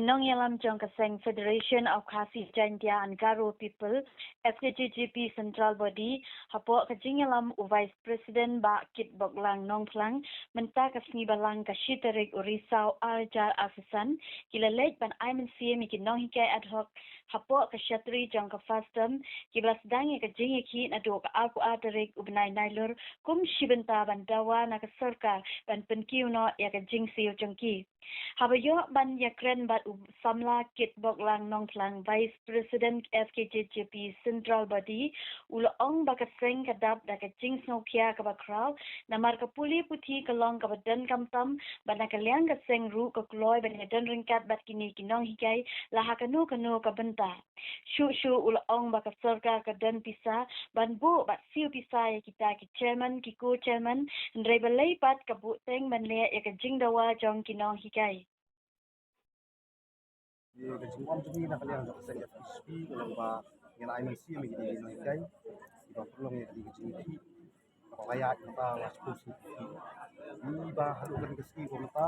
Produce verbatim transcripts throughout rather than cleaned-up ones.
Nongïalam jong ka seng Federation of Khasi Jaintia and Garo People, F K J J P Central Body, hapoh ka jingïalam u Vice President Bah Kitboklang Nongphlang, mynta ka sngi Balang ka shi tarik u Risaw ar hajar arphew san, ki la leit ban ai mynsiem ïa ki nonghikai ad hoc hapoh ka shatri jong ka FASTOM, kiba la sdang ïa ka jingïakhih naduh ka arphew ar tarik u bnai Nailur, kum shi bynta ban dawa na ka sorkar ban pynkiew noh ïa ka jingsiew jong ki. Haba ïoh ban ïakren bad u samla Kitboklang Nongphlang, Vice President F K J J P Central Body, u la ong ba ka seng ka dap da ka jingsngewkhia kaba khraw namar ka pule puthi ka long kaba donkam tam, bad na ka liang ka seng ruh ka kloi ban ïadon ryngkat bad kine ki nonghikai la ha kano kano ka bynta. Shuh shuh u la ong ba ka sorkar ka don pisa ban buh bad siew pisa ïa kita ki chairman, ki co-chairman, hynrei balei pat ka buhteng ban leh ïa ka jingdawa jong ki nonghikai. Ïa ka jingwan jong ngi na ka liang jong ka seng F K J P ka long ba ngin ai mynsiem ïa kine ki nonghikai kiba pynlong ïa kine ki jingïakhih kaba la ïaid mynta la shiphew sngi. Ngi ba haduh kane ka sngi ba mynta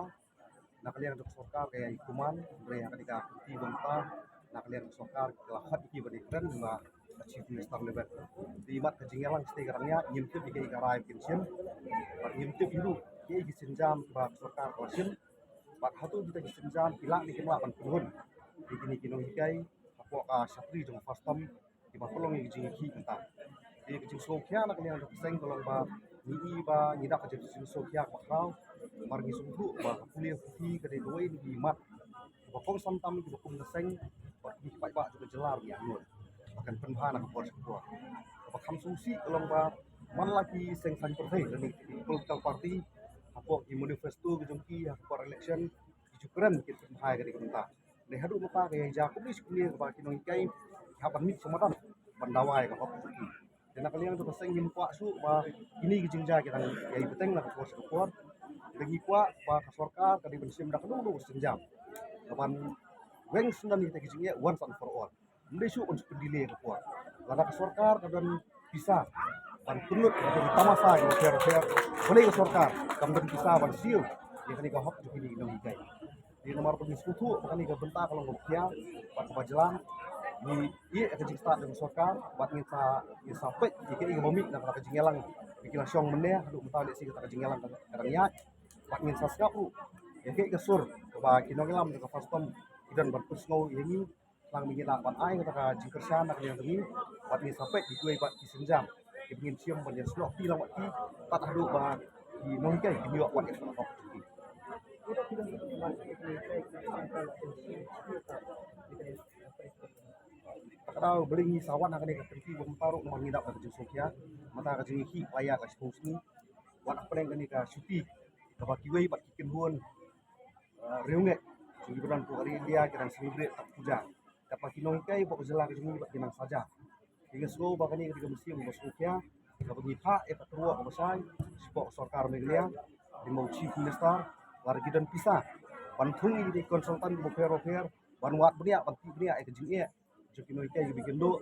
na ka liang jong ka sorkar ka ïai kuman, hynrei ha kane ka kynti ba mynta na ka liang jong ka sorkar ka la khot ïa ki ban ïakren, ba ka Chief Minister leh bad. Te imat ka jingïalang shatei ka dang ïaid, ngim tip ïa kaei ka rai ba kin shim bad ngim tip ïa ruh kaei ki sienjam kiba ka sorkar ka la shim bad hato kita ki sienjam ki lah ne kim lah ban pynhun ïa kine ki nonghikai hapoh ka shatri jong ka FASTOM kiba pynlong ïa ka jingïakhih mynta. Te ka jingsngewkhia na ka liang jong ka seng ka long ba ngi i ba ngi dap ka jingsngewkhia kaba khraw namar ngi sngewthuh ba ka pule puthi ka dei kawei na ki mat kaba kongsan tam kiba kum ka seng bad ki paidbah jong ka jylla ruh ngi angnud ba kan pynbha na ka por sha ka por. Kaba kham sngewsih ka long ba man la ki seng saiñ pyrthei lane ki political party hapoh ki manifesto ki jong ki ha ka por election ki ju kren ki pynbha ïa ka dei ka bynta. Dei haduh mynta ka ïai jia kumne shi kumne kaba ki nonghikai ki hap ban mih sha madan ban dawa ïa ka hok jong ki. Te na ka liang jong ka seng ngim kwah shuh ba kine ki jingjia ki dang ïai bteng na ka por sha ka por. Te ngi kwah ba ka sorkar ka dei ban shim da kano kano ka sienjam kaban weng syndon ïa kita ki jingeh once and for all. Ym dei shuh ban shu pyndelay ka por. Lada ka sorkar ka don pisa ban pynlut ïa ki tamasa kiba pher pher, balei ka sorkar kam don pisa ban siew ïa kane ka hok jong kine ki nonghikai? Te namar ba ngi sngewthuh ba kane ka bynta ka long kaba khia bad kaba jlan, ngi ïeh ïa ka jingstad jong ka sorkar bad ngin sa, ngin sa peit ïa kaei kaba mih na kata ka jingïalang ba ki la shong mynne haduh mynta. Lehse kata ka jingïalang ka, ka dang ïaid bad ngin sa sngap ruh ïa kaei ka sur kaba ki nongïalam jong ka FASTOM ki don ban pynsngew ïa ngi. Tang ba ngin lah ban ai kata ka jingkyrshan na ka liang jong ngi bad ngin sa peit kiwei pat ki sienjam kiba ngin shim ban ïasnoh kti lang bad ki tad haduh ba ki nonghikai kin ïoh wat ïa ka hok jong ki. Kata ka daw balei ngi sa wan ha kane ka kynti ba mynta ruh namar ngi dap da ka jingsngewkhia. Mynta ka jingïakhih ka la ïaid la shiphew sngi. Wat hapdeng kane ka shuti kaba kiwei pat ki kynhun, eh, riewngeit jong kiba don hapoh ka ri India ki dang celebrate Tat Puja. Katba ki nonghikai hapoh ka jylla ka jong ngi pat ki nang saja. Te nga sngew ba kane ka dei ka mynsiem kaba sngewkhia kaba ngi phah ïa ka kyrwoh kaba shai shapoh ka sorkar Meghalaya, lyngba u Chief Minister, lada ki don pisa ban thung ïa ki consultant kiba pher ba pher ban wad bniah ban tih bniah ïa ka jingeh jong ki nonghikai kiba ïakynduh.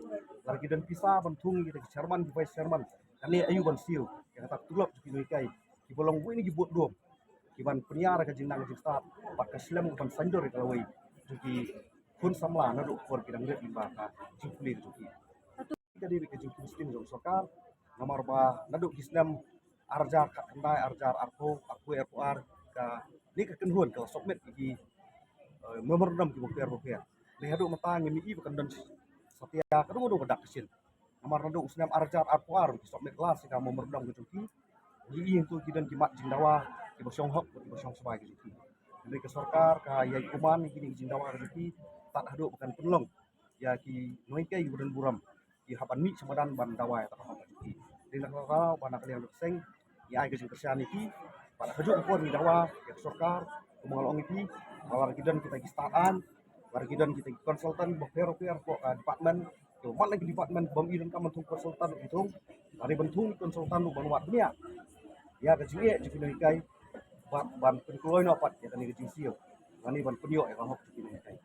Lada ki don pisa ban thung ïa kita ki chairman ki vice chairman, kane aïu ban siew ïa kata ka tulop jong ki nonghikai kiba long uwei na ki vote dum kiban pynïar ïa ka jingnang ka jingstad bad ka slem kaban saiñdur ïa ka lawei jong ki khun samla naduh ka por ki dang rit lyngba ka jingpule jong ki. Ka dei ka jingpynshisha jong sorkar namar ba naduh ki snem ar hajar khatkhyndai, ar hajar arphew, arphew, arphew ar, kane ka kynhun ka la submit ïa ki, eh, memorandum kiba pher ba pher. Te haduh mynta ngim i ba kan don satia kano kano ka dak ka shin. Namar naduh u snem ar hajar arphew ar ki submit last ïa ka memorandum ka jong ki. Ngi i hangto ki don ki mat jingdawa kiba shong hok bad kiba shong sbai ka jong ki. Hynrei ka sorkar ka ïai kuman ïa kine ki jingdawa ka jong ki tad haduh ba kan pynlong ïa ki nonghikai kiba don burom ki hap ban mih sha madan ban dawa ïa kata ka hok ka jong ki. Te na kata ka daw ba na ka liang jong ka seng ngi ai ka jingkyrshan ïa ki. Bad ha kajuh ka por ngi dawa ïa ka sorkar kumba nga la ong ïa phi ba lada ki don kita ki stad aiñ, lada ki don kita ki consultant ba pher ba pher hapoh ka department, kiba man la ki department bym i donkam ban thung consultant ruh ki thung, lada ban thung consultant ruh ban wad bniah ïa ka jingeh jong ki nonghikai bad ban pynkloi noh pat ïa kane ka jingsiew lane ban pynïoh ïa ka hok jong ki nonghikai.